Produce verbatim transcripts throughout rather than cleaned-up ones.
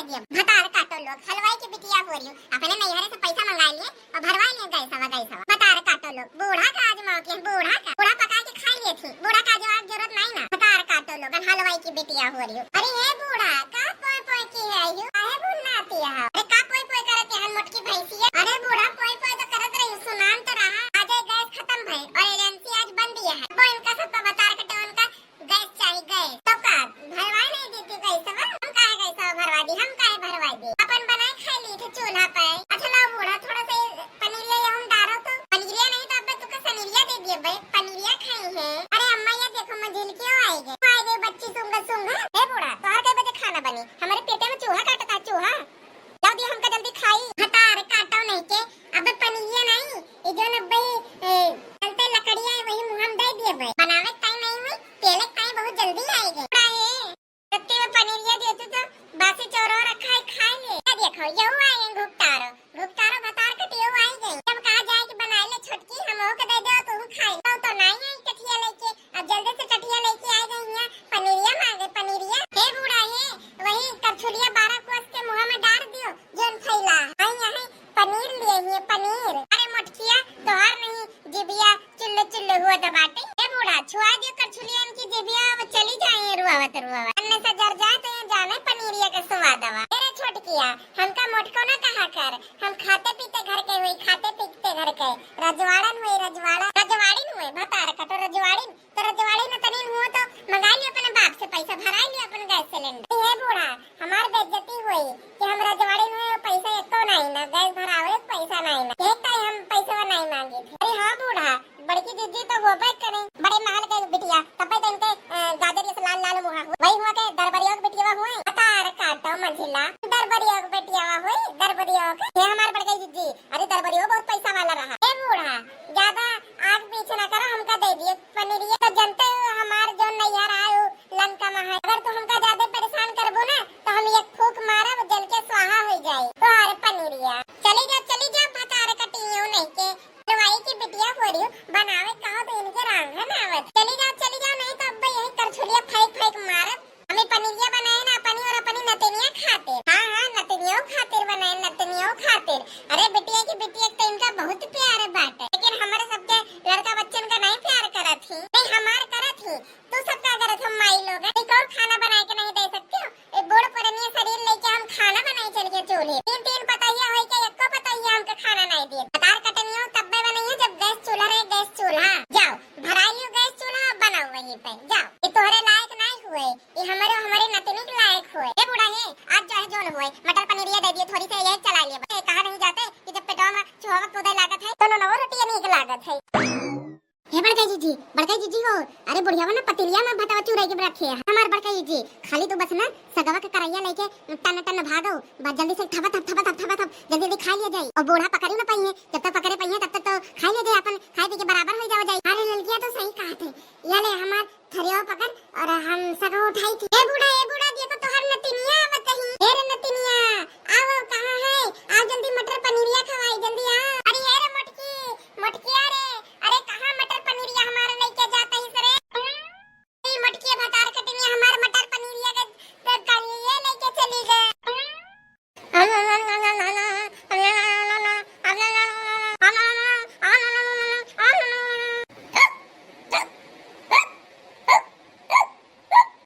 दिया। भतार काटो लोग, हलवाई की बिटिया हो रही हूँ, अपने नैहरे से पैसा मंगा लिए और भरवा लिए गैसवा, गैसवा। भतार काटो लोग, बूढ़ा का आज मौके, बूढ़ा का, बूढ़ा पका के खा लिए थी, बूढ़ा का आज जरूरत नहीं ना। भतार काटो लोग, हलवाई की बिटिया हो रही हूँ। अरे हे बूढ़ा, का पोय पोय की है यू? काहे भुन्नाती है? अरे का पोय पोय करत है मोटकी भैंसिया? अरे बूढ़ा, पोय पोय तो करत रही, सुनान तो रहा। आज ये गैस खत्म भई और एजेंसी आज बंद दिया है। वो इनका सबका भतार कटे, उनका गैस चाहिए, गैस। तो का भरवाई नहीं देती गैसवा? हम काहे गैसवा भरवा दी, हम काहे भरवा दी? अपन बनाए खाई ली थे चूल्हा पे। अच्छा लाओ बूढ़ा, थोड़ा सा पनीरिया ये हम डारो तो। पनीरिया नहीं तो अब्बे तुके सनीरिया दे दिए बे, पनीरिया खाई है। अरे अम्मा ये देखो मझिलकियो आई गए, आई गए बच्ची सुंग सुंग। हे बूढ़ा, तोहर कई बजे खाना बनी? हमारे पेटे में चूहा काटता है, चूहा। लाओ दिया हमका जल्दी खाई। भतार काटो नहीं के, अबे पनीरिया नहीं, ये जो न बे, ए, चलते लकड़िया है वही मुँह में दे दिए बे। बनावे के टाइम नहीं हुई, तेले के टाइम बहुत जल्दी आई गए। बूढ़ा है। रत्ती में पनीरिया देती तो बासी चौरो रखा है, खाए ले। ये देखो, यहू आई गई घुपटारो, घुपटारो भतार कटियो आई गई। हम कहा जाए कि बनाए ले छोटकी, हम ओके दे दो, तू खाए। तो, तो नहीं आई कठिया लेके, अब जल्दी से कठिया लेके आ गई यहाँ, पनीरिया मांगे, पनीरिया। हे बूढ़ा हे, वही करछुलिया बारह कोस के मुँह में डार दियो, जोन फैला। आई यहाँ पनीर लिए हिए, पनीर। अरे मोटकिया, तोहार नहीं जिबिया चुल्लू चुल्लू हुआ तो बाटे। ए बूढ़ा, छुआ दियो करछुलिया इनकी जिबिया, अब चली जाए रुआवत रुआवत। अन्ने से जर जाए तो ये जाने पनीरिया के स्वादवा। अरे छोटकिया, हमका मोटको ना कहा कर, हम खाते पीते घर के हुई, खाते पीते घर के। रजवाड़न हुई, रजवाड़ा, रजवाड़िन हुई, भतार कटो रजवाड़िन। तो रजवाड़ी नतनीन हुआ तो मंगा लियो अपने बाप से पैसा, भरा लियो अपन गैस सिलेंडर। हे बूढ़ा, हमार बेइज्जती हुई कि हम रजवाड़ी में पैसा एको नहीं ना, गैस भरावे के पैसा नहीं ना, एक टाइम हम पैसा नहीं मांगे थे। अरे हाँ बूढ़ा, बड़की जिज्जी तो होबे करे, बड़े महल के बिटिया, तबे तो इनके, अ, गाजर जैसे लाल लाल मुहा हुआ। वही हुआ के दरबरिया के बिटिया हुए, भतार काटो मझिला, दरबरिया के बिटिया हुए, दरबरिया के। हे हमार बड़की जिज्जी, अरे दरबरियो बहुत पैसा वाला रहा। ए बूढ़ा, ज्यादा आग पीछे ना करो, हमका दे दिए पनीरिया। तो जनते हो हमार जो नैहर आए उ लंका में है। अगर तू हमका ज्यादा परेशान करबो ना तो हम एक फूंक मारब, जल के स्वाहा हो जाए। तो अरे पनीरिया, चली जा, चली जा, भतार कटियो नहीं के। हलवाई की बिटिया हो रही हूँ, बनावे कहो तो इनके रांग है ना आवत। चली जाओ, चली जाओ, नहीं तो अब यही करछुलिया फेंक फेंक मारब। हमें पनीरिया बनाए ना अपनी और अपनी नतनिया खातिर। हाँ, हाँ, नतनियों खातिर बनाए, नतनियों खातिर। अरे बिटिया की बिटिया तो इनका बहुत प्यार बाटे, लेकिन हमारे सबके लड़का बच्चन का नहीं प्यार करत ही, नहीं हमार करत ही। तू सब का करत हम माई लोग हैं? एक और खाना बनाए के नहीं दे सकती हो? ए बूढ़ पुरनिया शरीर लेके हम खाना बनाए चल गए चूल्हे। तीन तीन पतोहिया होई के एको पतोहिया हमके खाना नहीं दिए। भतार कटनियो तब्बे बनइयो जब गैस चूल्हा रहे, गैस चूल्हा। जाओ, भराई लियो गैस चूल्हा, बनाओ वहीं पे, जाओ। ये तोहरे लायक नहीं हुए, ये हमारे, हमारे नतनी के लायक हुए। ए बूढ़ा हे, आज चाहे जोन हुए, मटर पनीरिया दे दिए थोड़ी से, यही चला लिए। ए, कहा नहीं जाते कि जब पेटवा में चुहावत कूदे लागत है, तो नौ नौ रोटिया नीक लागत है। हे बड़का जीजी, बड़का जीजी हो, अरे बुढ़िया ना पतीलिया में भतवा चूरे के रखे है। हमार बड़का जीजी, खाली तू बस ना सगवा के करैया लेके टन टन भागो, बस जल्दी से थपा थप, थपा थप, थपा थप, जल्दी जल्दी खा लिया जाए। और बूढ़ा पकड़े ना पाइए, जब तक पकड़े पाइए तब तक तो खा लिया जाए, अपन खाए पी के बराबर हो जावा जाए। अरे ललकिया तो सही कहा थे, ये ले हमार थरिया पकड़ और हम सगवा उठाई थी। ए बूढ़ा, ए बूढ़ा, देखो तोहर नतिनिया आवत ही। ए रे नतिनिया, आओ, कहाँ है? आओ जल्दी मटर पनीरिया खवाई, जल्दी आओ। अरे ए रे मोटकी, मोटकिया रे, अरे कहाँ मटर पनीरिया हमारे लेके जाता ही सरे? ए मोटकी भतार कटनिया हमार मटर पनीरिया के, के कलिए लेके चली गए।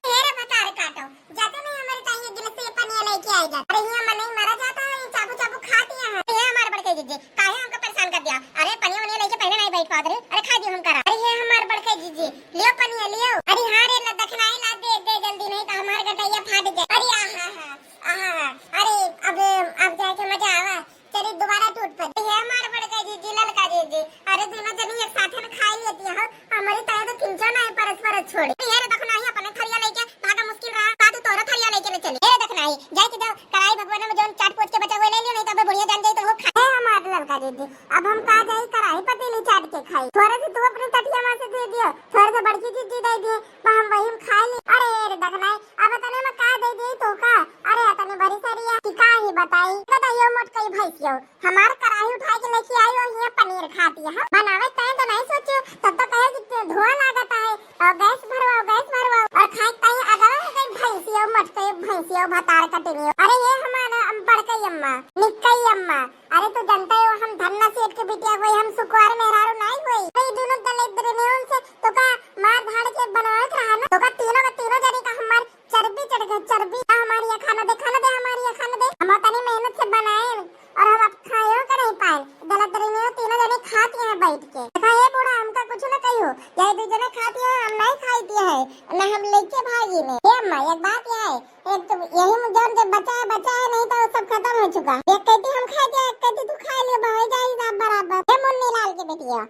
हे रे भतार काटो, जाते नहीं हमारे ताई एक गिलास से पनिया लेके आई जा। अरे हिया मनई मरा जाता है, चाबू चाबू खाती है। हे हमार बड़के जीजी, काहे हमका परेशान कर दिया? अरे पनिया वनिया लेके पहले नहीं बैठ पात रहे। अरे खा दियो हम करा। अरे हे हमार बड़के जीजी, लियो पनिया लियो। अरे हाँ रे, ला दखनाई ला दे, दे जल्दी, नहीं तो हमार गटैया फाट जाए। अरे आहा हा, आहा हा। अरे अब, अब जाके मजा आवा। चली दोबारा टूट पड़ी। ये हमार बड़का जीजी, ललका जीजी, अरे दोनों जनी एक साथे में खाई लेती हो, हमारी तरह तो किंचो ना है परस्पर छोड़ी। ये रे दखनाई, अपने थरिया लेके भागा मुश्किल रहा, का तू तोरा थरिया लेके न चली। ये रे दखनाई, जाए के जाओ, कढ़ाई भगवान में जौन चाट पोच के बचा हुआ ले लियो, नहीं तो अबे बुढ़िया जान जाई तो वो खा। ए हमार ललका जीजी, अब हम का जाई कढ़ाई पतीली चाट के खाई? थोड़ा से तू अपने टटिया माँ से दे दियो, थोड़ा से बड़की जीजी दे दिए, तो हम वही में खा ली। अरे ये रे दखनाई, अब तने में का दे दी तू का? अरे तने भरी सरिया की का ही बताई, बताइयो मोट कई भैंसियो। हमार कढ़ाई उठा के लेके आई हो, हियाँ पनीर खाती है। बनावे तय तो नहीं सोचे, तब तो कहे कि धुआं लागत है, और गैस भरवाओ, गैस भरवाओ, और खाए तय अगवा हो गई भैंसी। यो मटकई भैंसियो भतार कटिनियो। अरे ये हमारा बड़कई अम्मा, निक्कई अम्मा, अरे तू जनता हो हम धन्ना सेठ के बिटिया होई, हम सुकुवार मेहरारू नाई होई। ये दोनों दलिद्र ने उनसे तो का मार धाड़ के बनवावत रहा ना, तो का तीनों का तीनों जने का हमार चर्बी चढ़ गए, चर्बी। आ हमारी ये खाना दे, खाना दे, हमारी ये खाना दे। हम तनी मेहनत से बनाए और हम अब खायो का नहीं पाए। गलत रही तीनों जने खाती हैं बैठ के। देखा ये बूढ़ा हमका कुछ ना कहियो, ये दो जने खाती हैं, हम नहीं खाई दिए है, ना हम लेके भागी ने। ए अम्मा एक बात ये है, एक तो यही में जौन जब बचा है बचा है, नहीं तो सब खत्म हो चुका। एक कहती हम खाई दिए, एक कहती तू खाई ले, भाई जाई हिसाब बराबर। हे मुन्नी लाल के बेटिया,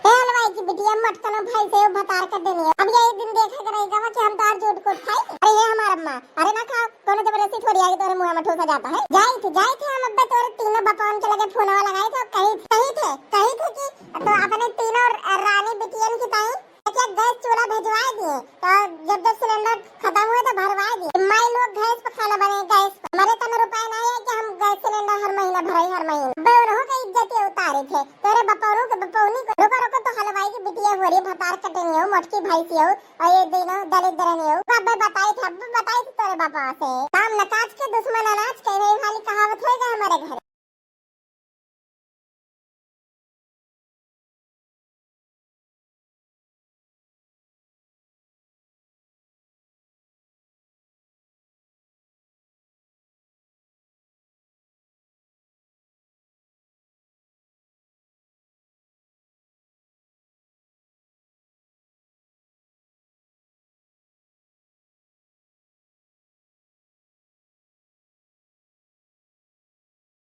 हे हलवाई की बिटिया, मटकनो भाई से भतार कर देनी है। अब यही दिन देखे के रहेगा कि हम तो आज झूठ कूट खाई। अरे ये हमार अम्मा, अरे ना खाओ, कोनो जबरदस्ती थोड़ी आगे तोरे मुंह में ठूसा जाता है। जाई थे, जाई थे हम अब्बे तोरे तीनों बपवन के लगे फोनवा लगाई थे, कही, कही थे, कही थे कि तो अपने तीनों रानी बिटियन की ताई एक एक गैस चूल्हा भेजवाए दिए, तो जब जब सिलेंडर खत्म हुए तो भरवाए दिए। माई लोग गैस पे खाना बने, गैस पे। हमारे तन रुपए नहीं है कि हम गैस सिलेंडर हर महीना भराई, हर महीना। अब्बे उन्हों के इज्जत ये उतारे थे, तेरे बपौरू के बपौनी को। रुको, रुको, तो हलवाई की बिटिया हो रही, भतार कटनी हो, मोटकी भैंसी हो, और ये दोनों दलिद्र नहीं हो। अब्बे बताई थे, अब्बे बताई थे तेरे बापा से। काम न काज के दुश्मन अनाज के, यही वाली कहावत होएगा हमारे घर।